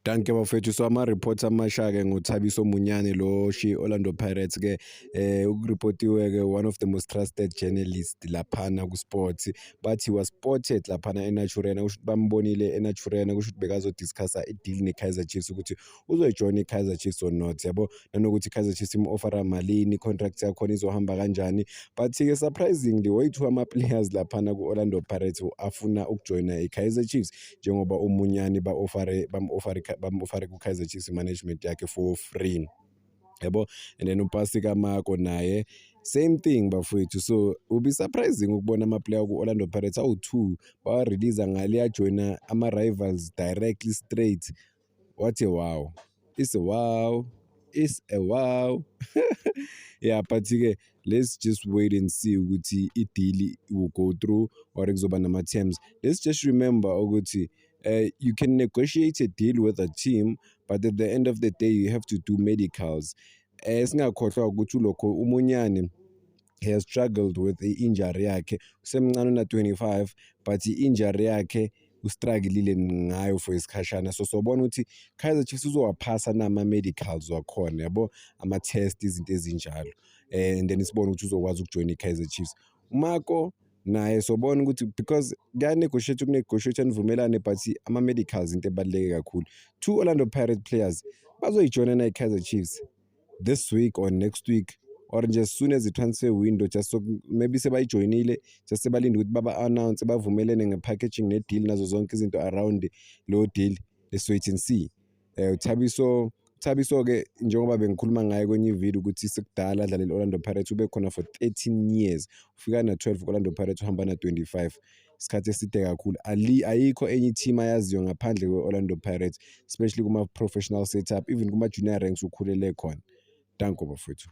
Dankie bafethu. So ama-reports amasha-ke ngoThabiso Munyane lo oshiye i-Orlando Pirates-ke, ukuripotiwe-ke one of the most trusted journalist laphana ku-sports, bathi was spotted laphana eNaturena. Kusho ukuthi bambonile eNaturena, kusho ukuthi bekazo-discuss-a i-deal ne-Kaizer Chiefs ukuthi uzoyijoyina i-Kaizer Chiefs or not, yabo, nanokuthi i-Kaizer Chiefs im-offer-a malini, i-contract yakhona izohamba kanjani. But-ke surprisingly, way-two ama-players laphana ku-Orlando Pirates afuna ukujoyina i-Kaizer Chiefs, njengoba uMunyane ba-offer bam-offer bam-offer ku-Kaizer Chiefs management yakhe for free, yabo. And then uPaseka Mako naye, same thing, bafowethu. So will be surprising ukubona ama-player ku-Orlando Pirates awu-two bawa-release ngale, ajoyina ama-rivals directly straight. What a wow, it's a wow, it's a wow. Yeah, but-ke let's just wait and see ukuthi i-deal will go through or kuzoba nama-terms. Let's just remember ukuthi you can negotiate a deal with a team, but at the end of the day you have to do medicals. Singakhohlwa ukuthi ulokho uMunyane, he has struggled with i-injury yakhe. Usemncane, una-25, but i-injury yakhe u-struggle-ile ngayo for isikhashana. So sobona ukuthi Kaizer Chiefs uzowaphasa nama-medicals wakhona, yabo, ama-test, izinto ezinjalo, and then sibone ukuthi uzokwazi ukujoyina i-Kaizer Chiefs. Mako naye sobona ukuthi, because kuya-negotiate, uku-negotiate nivumelane, but ama-medicals into ebaluleke kakhulu. Two Orlando Pirate players bazoyijoyina na i-Kaizer Chiefs this week or next week or nje as soon as the transfer window just, so maybe sebayijoyinile, just sebalinde ukuthi baba-announce, bavumelene nge-packaging ne-deal nazo zonke izinto around leyo deal. Let's wait and see. Thabiso, Thabiso-ke, njengoba bengikhuluma ngaye kwenye ividiyo ukuthi sekudala adlalela i-Orlando Pirates, ube khona for 13 years, ufika na-12 ku-Orlando Pirates, uhamba na-25, isikhathi eside kakhulu. Ayikho enye i-team ayaziyo ngaphandle kwe-Orlando Pirates, especially kuma-professional setup, even kuma-junior ranks ukhulele khona. Danko bafowethu.